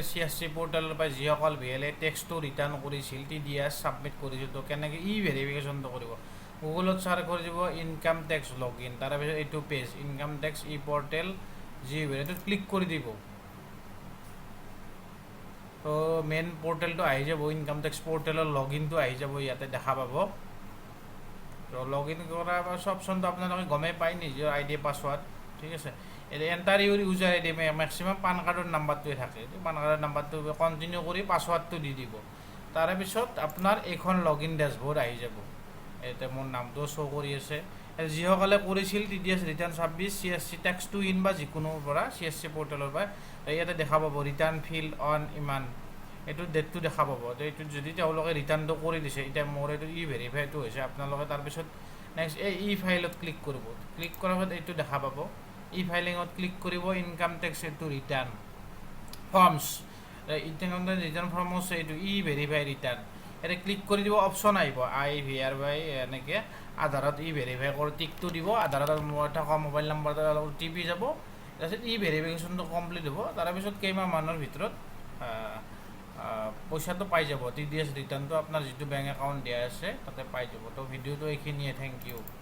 C S C পৰ্টেলৰ পৰা যিসকল ভি এল এ টেক্সটো ৰিটাৰ্ণ কৰিছিল, টিডিএছ ছাবমিট কৰিছিল, তো কেনেকৈ ই ভেৰিফিকেশ্যনটো কৰিব? গুগলত চাৰ্চ কৰি দিব ইনকাম টেক্স লগ ইন। তাৰপিছত এইটো পেজ, ইনকাম টেক্স ই পৰ্টেল যি, এইটোত ক্লিক কৰি দিব। তো মেইন পৰ্টেলটো আহি যাব, ইনকাম টেক্স পৰ্টেলৰ লগ ইনটো আহি যাব, ইয়াতে দেখা পাব। তো লগ ইন কৰাৰ পাছত অপশ্যনটো আপোনালোকে গমেই পায়, নিজৰ আই ডি, পাছৱাৰ্ড, ঠিক আছে। এতিয়া এণ্টাৰ ইউৰ ইউজাৰ আই ডি, মেক্সিমাম পান কাৰ্ডৰ নাম্বাৰটোৱে থাকে। পান কাৰ্ডৰ নাম্বাৰটো কণ্টিনিউ কৰি পাছৱাৰ্ডটো দি দিব। তাৰে পিছত আপোনাৰ এইখন লগ ইন ডেছবৰ্ড আহি যাব। এতিয়া মোৰ নামটোও শ্ব' কৰি আছে। যিসকলে কৰিছিল TDS return 26, C S C টেক্সটো ইন বা যিকোনোৰ পৰা, চি এছ চি পৰ্টেলৰ পৰা, ইয়াতে দেখা পাব ৰিটাৰ্ণ ফাইল্ড অন ইমান, এইটো ডেটটো দেখা পাব। তো এইটোত যদি তেওঁলোকে ৰিটাৰ্ণটো কৰি দিছে, এতিয়া মোৰ এইটো ই ভেৰিফাইটো হৈছে। আপোনালোকে তাৰপিছত নেক্সট এই ই ফাইলত ক্লিক কৰিব। ক্লিক কৰাৰ পাছত এইটো দেখা পাব। ই ফাইলিঙত ক্লিক কৰিব। ইনকাম টেক্স এইটো return forms, income tax return forms, এইটো ই ভেৰিফাই ৰিটাৰ্ণ, ইয়াতে ক্লিক কৰি দিব। অপশ্যন আহিব আই ভি আৰ বাই, এনেকৈ আধাৰত ই ভেৰিফাই কৰি টিকটো দিব। আধাৰত থকা মোবাইল নাম্বাৰটো অ' টি পি যাব। তাৰপিছত ই ভেৰিফিকেশ্যনটো কমপ্লিট হ'ব। তাৰপিছত কেইমাহমানৰ ভিতৰত পইচাটো পাই যাব। টিডিএছ ৰিটাৰ্ণটো আপোনাৰ যিটো বেংক একাউণ্ট দিয়া আছে, তাতে পাই যাব। তো ভিডিঅ'টো এইখিনিয়ে। Thank U.